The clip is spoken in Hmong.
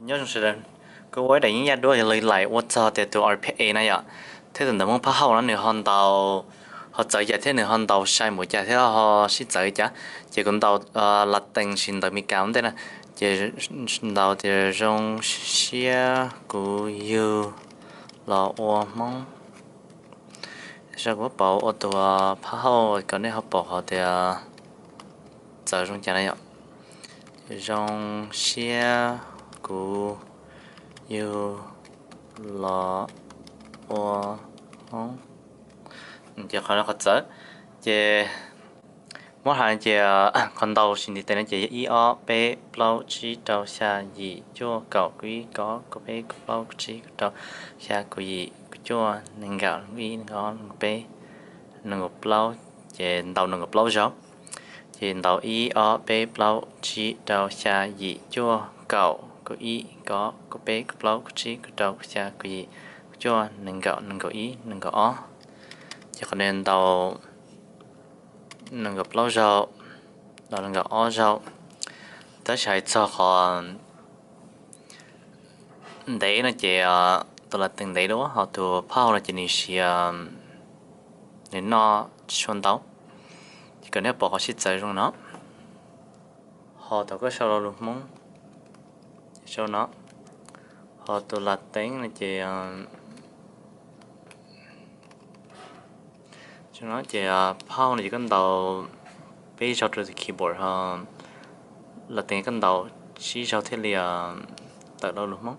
Nyob zoo sawv daws, kuv ua ib daim yeeb yaj duab yog li lais ua txog tias tus R P A na yom, thiab tus ntawv Hmoob phab hauj no nws ho ntaus, ho txawv cas thiab nws ho ntaus sai npaum cas thiab ho sib txawv cas. Ces kuv ntaus Latin sis ntawv Meskas ua ntej na, ces ntaus tias zoo siab kuv yug los ua Hmoob. Sab kuv pauv ua tus phab hauj kom nej ho pom qhov tias txawv zoo cas na yom. Zoo siab kuv yug los ua Hmoob. Ces qhov no qhov txawv, ces muab hais ces qhov ntaus sis ntiv tes no ces yog ib ob peb plaub tsib rau xya yim cuaj kaum kaum ib kaum ob kaum peb kaum plaub kaum tsib kaum rau xya kaum yim kaum cuaj nees nkaum nees nkaum ib nees nkaum ob nees nkaum peb nees nkaum plaub, ces ntaus nees nkaum plaub zaug. Ces ntaus ib ob peb plaub tsib rau xya yim cuaj kaum kaum ib kaum ob kaum peb kaum plaub kaum tsib kaum rau kaum xya kaum yim kaum cuaj nees nkaum nees nkaum ib nees nkaum ob. Ces qhov no ntaus nees nkaum plaub zaug, ntaus nees nkaum ob zaug. Tab sis hais txog qhov ntev no ces tus Latin ntev dua, ho tus phab hauj no ces nws siav, nws noj tsis tshua ntau. Ces kom nej pom qhov sib txawv zoo no. Ho thaum koj sau rau lus Hmoob, sau no, ho tus Latin no ces, no ces phab hauj no ces koj ntaus peb zaug rau tus keyboard ho Latin koj ntaus tsib zaug thiaj li tawm rau lus Hmoob.